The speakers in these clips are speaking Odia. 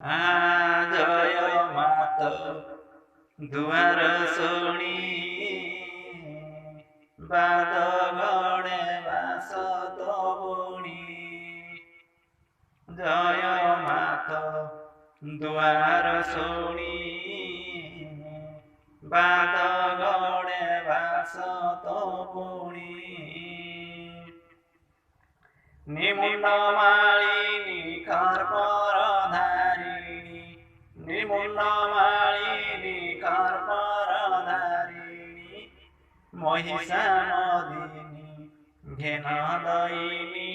ଜୟ ମାତ ଦୁଆର ଶୁଣି, ବାଦ ଗଡ଼େ ବାସ ତ ବୁଣି। ଜୟ ମାତ ଦୁଆର ଶୁଣି, ବାଦ ଗଡ଼େ ବାସ ତ ପୁଣି। ନିମୁଣ୍ଡ ମାଳିନୀ କର୍ପର ଧାରିଣୀ, ନିମୁଣ୍ଡ ମାଳିନୀ କର୍ପର ଧାରିଣୀ, ମହିଷା ମଦିନୀ ଘେନ ଦଇନୀ।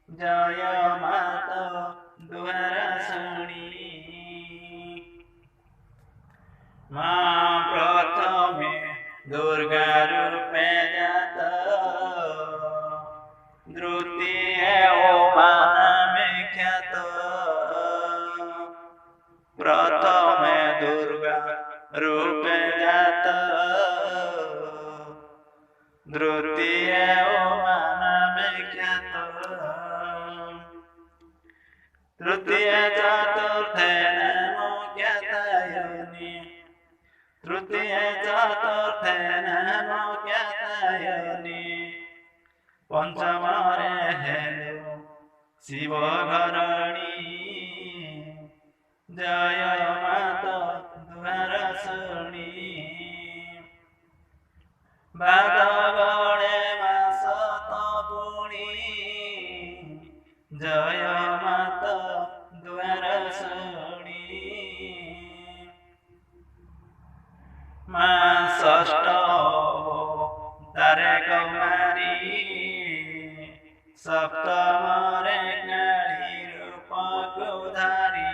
ଜୟ ମାତ ଦୁଆର ଶୁଣି। ମା ପ୍ରଥମେ ଦୁର୍ଗା ରୂପେ ଜାତ, ଦ୍ୱିତୀୟ ଉମା ନାମେ ଖ୍ୟାତ। ପ୍ରଥମେ ଦୁର୍ଗା ରୂପେ ଜାତ, ଦ୍ୱିତୀୟ ଉମା ନାମେ ଖ୍ୟାତ। ତୃତୀୟ ଚତୁର୍ଥେ ନାମ ଜ୍ଞାତାୟନି, ତୃତୀୟ ଚତୁର୍ଥେ ନାମ ଜ୍ଞାତାୟନି। ପଞ୍ଚମରେ ହେଲୁ ଶିବ ଘରଣୀ। ଜୟ ମାତ ଦୁଆର ଶୁଣି। ବାଦ ଗଡ଼େ ମାସ ତ ପୁଣି, ଜୟ ମାତ ଦୁଆର ଶୁଣି। ମା ଷଷ୍ଠ ତାରେ କୁମାରୀ, ସପ୍ତମରେ କାଳୀ ରୂପକୁ ଧାରି।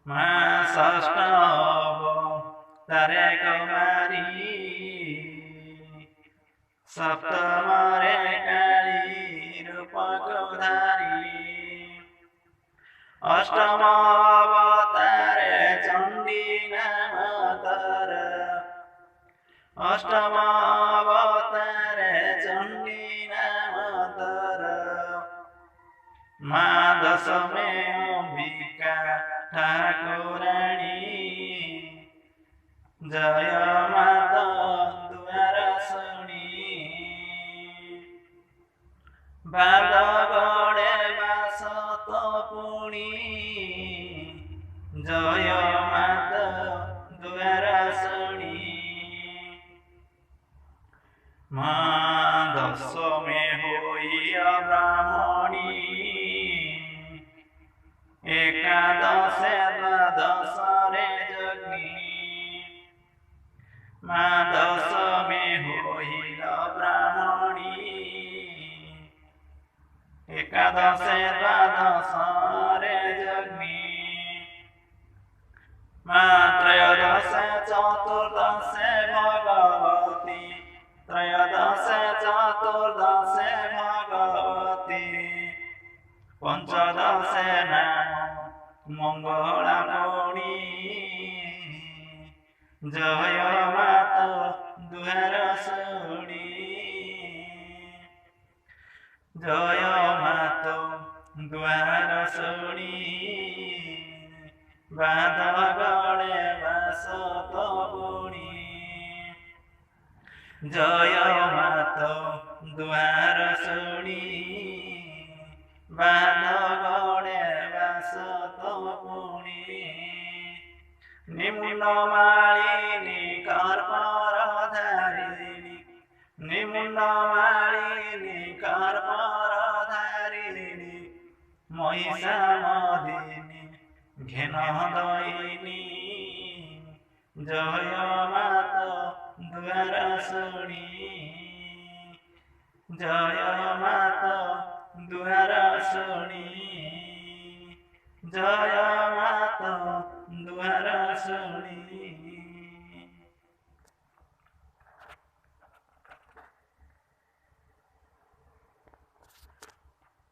ମା ଷଷ୍ଠ ତାରେ କୁମାରୀ, ସପ୍ତମରେ କାଳୀ ରୂପକୁ ଧାରି। ଅଷ୍ଟମ ଅବତାରେ ଚଣ୍ଡୀ ନାମ ତର, ଅଷ୍ଟମ ଅବତାରେ ଚଣ୍ଡୀ ନାମ ତର। ମା ଦଶମେ ଅମ୍ବିକା ଠାକୁରାଣୀ। ଜୟ ମାତ ଦୁଆର ଶୁଣି। ବାଦ ଗଡ଼େ ବାସ ତ ପୁଣି, ଜୟ ମାତ ଦୁଆର ଶୁଣି। ମା ଦଶମେ ହୋଇ ବ୍ରାହ୍ମଣୀ, ଏକାଦଶେ ଦ୍ୱାଦଶରେ ଯଜ୍ଞୀ। ମା ଦଶମେ ହୋଇଲ ବ୍ରାହ୍ମଣୀ, ଏକାଦଶେ ଦ୍ୱାଦଶରେ ଯଜ୍ଞୀ। ମା ତ୍ରୟୋଦଶେ ଚତୁର୍ଦଶେ ଭଗବତୀ, ତ୍ରୟୋଦଶେ ଚତୁର୍ଦଶେ ଭଗବତୀ। ପଞ୍ଚଦଶେ ନାମ ମଙ୍ଗଳା ପୁଣି। ଜୟ ମାତ ଦୁଆର ଶୁଣି। ଜୟ ମାତ ଦୁଆର ଶୁଣି, ବାଦ ଗଡ଼େ ବାସ ତ ପୁଣି। ଜୟ ମାତ ଦୁଆର ଶୁଣି, ବାଦ ଗଡ଼େ ବାସ ତ ପୁଣି। ନିମୁଣ୍ଡ ମାଳିନୀ କର୍ପର ଧାରିଣୀ, ନିମୁଣ୍ଡ ମାଳିନୀ କର୍ପର ଧାରିଣୀ, ମହିଷା ମଦିନୀ ଘେନ ଦଇନୀ। ଜୟ ମାତ ଦୁଆର ଶୁଣି। ଜୟ ମାତ ଦୁଆର ଶୁଣି। ଜୟ ମାତ ଦୁଆର ଶୁଣି।